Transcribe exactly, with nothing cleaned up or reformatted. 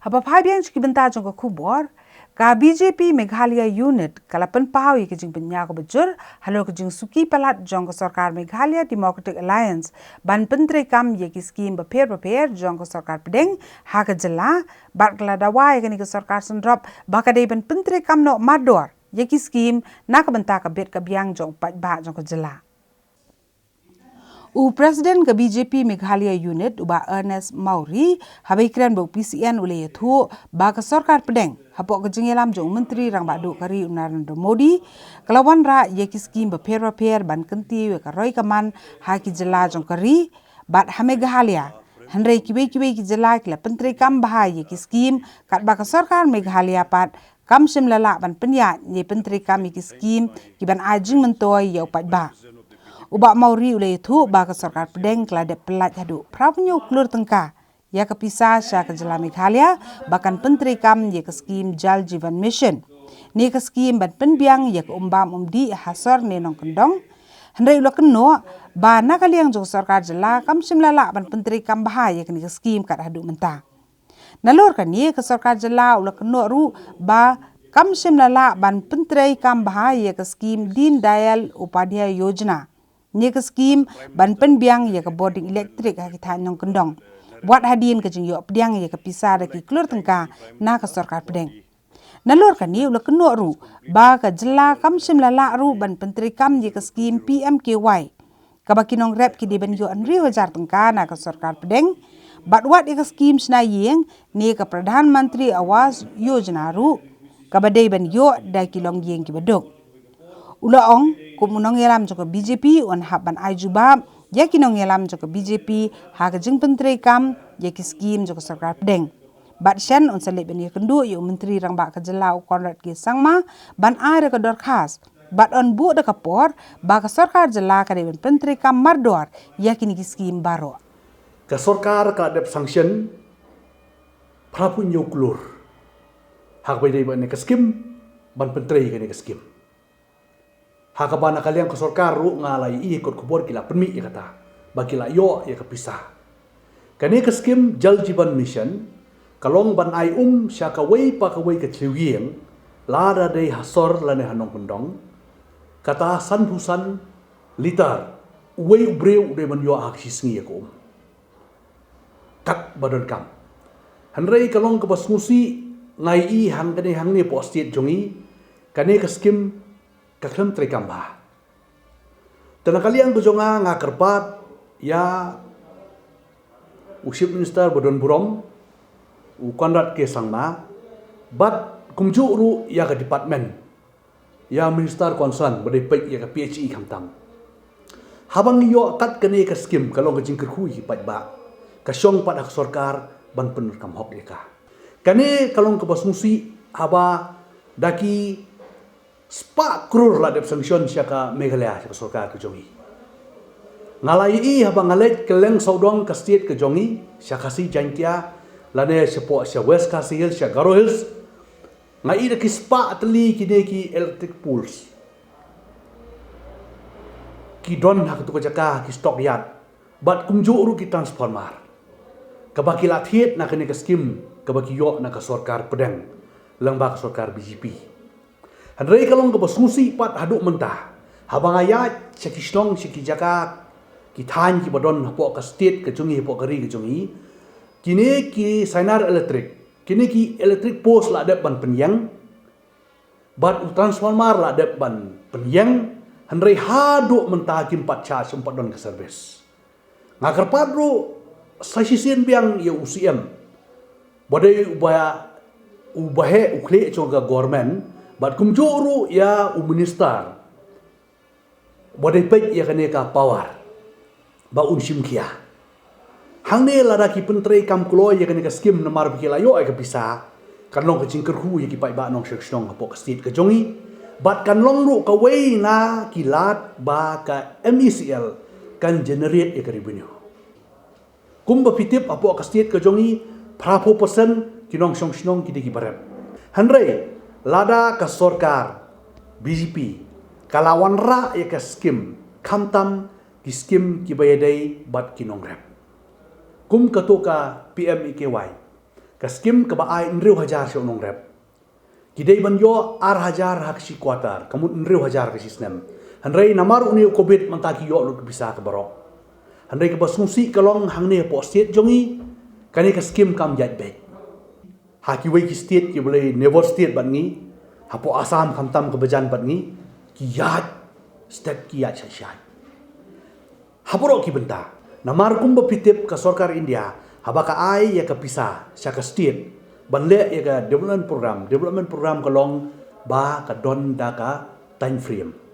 Haba phai biang sha ki bynta jong ka khubor, ka B J P Meghalaya Unit ka la pynpaw ïa ka jingpynïaw kaba jur halor ka jingsuki palat jong ka sorkar Meghalaya Democratic Alliance ban pyntreikam ïa ki skim bapher bapher jong ka sorkar pdeng ha ka jylla, bad ka la dawa ïa kane ka sorkar synrop ba ka dei ban pyntreikam noh mardor ïa ki skim na ka bynta ka bit ka biang jong u paidbah jong ka jylla. U President ka B J P Meghalaya Unit, u Bah Ernest Mawrie, haba ïakren bad u P C N, u la ïathuh ba ka sorkar pdeng, hapoh ka jingïalam jong u Myntri Rangbah Duh ka ri, u Narendra Modi, ka la wanrah ïa ki skim bapher bapher ban kyntiew ïa ka roi ka man ha ki jylla jong ka ri bad ha Meghalaya. Hynrei kiwei kiwei ki jylla ki la pyntreikam bha ïa ki skim, katba ka sorkar Meghalaya pat kam shym la lah ban pynïaid ne pyntreikam ïa ki skim ki ban ai jingmyntoi ïa u paidbah. U Bah Mawrie u la ïathuh ba ka sorkar pdeng ka la dep pyllait haduh phra phew hynñiew klur tyngka ïa ka pisa sha ka jylla Meghalaya ba kan pyntreikam ïa ka skim Jal Jeevan Mission, ne ka skim ban pynbiang ïa ka um bam um dih ha sor ne nongkyndong. Hynrei u la kynnoh ba na ka liang jong ka sorkar jylla kam shym la lah ban pyntreikam bha ïa kane ka skim kat haduh mynta. Nalor kane, ka sorkar jylla u la kynnoh ruh ba kam shym la lah ban pyntreikam bha ïa ka skim Deen Dayal Upadhyay Yojana, ne ka skim ban pynbiang ïa ka bording elektrik ha ki thaiñ nongkyndong, wat hadien ka jingïoh pdiang ïa ka pisa da ki klur tyngka na ka sorkar pdeng. Nalor kane, u la kynnoh ruh ba ka jylla kam shym la lah ruh ban pyntreikam ïa ka skim P M K Y, kaba ki nongrep ki dei ban ïoh hynriew hajar tyngka na ka sorkar pdeng, bad wat ïa ka skim shna ïing ne ka Pradhan Mantri Awas Yojana ruh, kaba dei ban ïoh da ki longïing kiba duk. U la ong, kum u nongïalam jong ka B J P, un hap ban ai jubab ïa ki nongïalam jong ka B J P ha ka jingpyntreikam ïa ki skim jong ka sorkar pdeng. Bad shen un sa leit ban ïakynduh ïa u Myntri Rangbah ka jylla, u Conrad K Sangma, ban ai da ka dorkhas, bad un buh da ka por ba ka sorkar jylla ka dei ban pyntreikam mardor ïa kine ki skim baroh. Ka sorkar ka la dep sanction phra phew hynñiew klur ha kaba dei ba kane ka skim, ban pyntrei kane ka skim. Ha kaba na ka liang ka sorkar ruh nga la ïohi kot khubor ki la pynmih ïa kata ba ki la ïoh ïa ka pisa. Kane ka skim Jal Jeevan Mission ka long ban ai um sha kawei pa kawei ka thliew ïing, lada dei ha sor lane ha nongkyndong, kata san phew san litar uwei u briew u dei ban ïoh ha ka shi sngi ïa ka um. Katba donkam. Hynrei ka long kaba sngewsih, nga ïohi hangne hangne hapoh state jong ngi, kane ka skim ka khlem treikam bha. Te na ka liang ka jong nga, nga kyrpad ïa u Chief Minister ba don burom, u Conrad K Sangma, bad kumjuh ruh ïa ka department, ïa minister concern ba dei peit ïa ka P H E khamtam. Haba ngi ïoh kat kane ka skim, ka long ka jingkyrkhu ïa ki paidbah, ka shong pat ha ka sorkar ban pyndonkam hok ïa ka. Kane ka long kaba sngewsih, haba da ki spah klur la dep sanction sha ka Meghalaya, sha ka sorkar ka jong ngi. Nga la ïohi haba nga leit kylleng sawdong ka state ka jong ngi, sha Khasi Jaiñtia, lane shapoh sha West Khasi Hills, sha Garo Hills, nga ïohi da ki spah tylli kine ki electric poles ki don ha katu ka jaka, ki stock yard, bad kumjuh ruh ki transformer, kaba ki la thied na kane ka skim kaba ki ïoh na ka sorkar pdeng, lyngba ka sorkar B J P. Hynrei ka long kaba sngewsih pat haduh mynta, haba nga ïaid sha ki shnong, sha ki jaka, ki thaiñ kiba don hapoh ka state ka jong ngi, hapoh ka ri ka jong ngi, kine ki sainar electric, kine ki electric post la dep ban pynïeng, bad u transformer la dep ban pynïeng, hynrei haduh mynta kim pat shah, shym pat don ka service. Nga kyrpad ruh sa shisien biang ïa u C M, ba dei uba, uba heh u khlieh jong ka government, bad kumjuh ruh ïa u minister ba dei peit ïa kane ka power, ba un shim khia. Hangne lada ki pyntreikam kloi ïa kane ka skim namar ba ki la ïoh ïa ka pisa, kan long ka jingkyrkhu ïa ki paidbah nongshong shnong hapoh ka state ka jong ngi, bad kan long ruh kawei na ki lad ba ka M E C L kan generate ïa ka revenue. Kumba phi tip, hapoh ka state ka jong ngi, phra phew percent ki nongshong shnong ki dei kiba rep. Hynrei lada ka sorkar B J P ka la wanrah ïa ka skim, khamtam ki skim kiba ïadei bad ki nongrep, kum kato ka P M E K Y, Ka skim kaba ai hynriew hajar sha u nongrep, ki dei ban ïoh ar hajar ha ka shi quarter, ka mut hynriew hajar ka shi snem. Hynrei namar une u covid mynta ki ïoh lut ka pisa ka baroh. Hynrei kaba sngewsih ka long hangne hapoh state jong ngi, kane ka skim kam ïaid beit. Ha kiwei ki state kiba lei neighbour state bad ngi, hapoh Assam khamtam kaba jan bad ngi, ki ïaid, state ki ïaid shai shai. Ha baroh ki bynta, namar kumba phi tip ka sorkar India, haba ka ai ïa ka pisa sha ka state ban leh ïa ka development program, development program ka long ba ka don da ka time frame.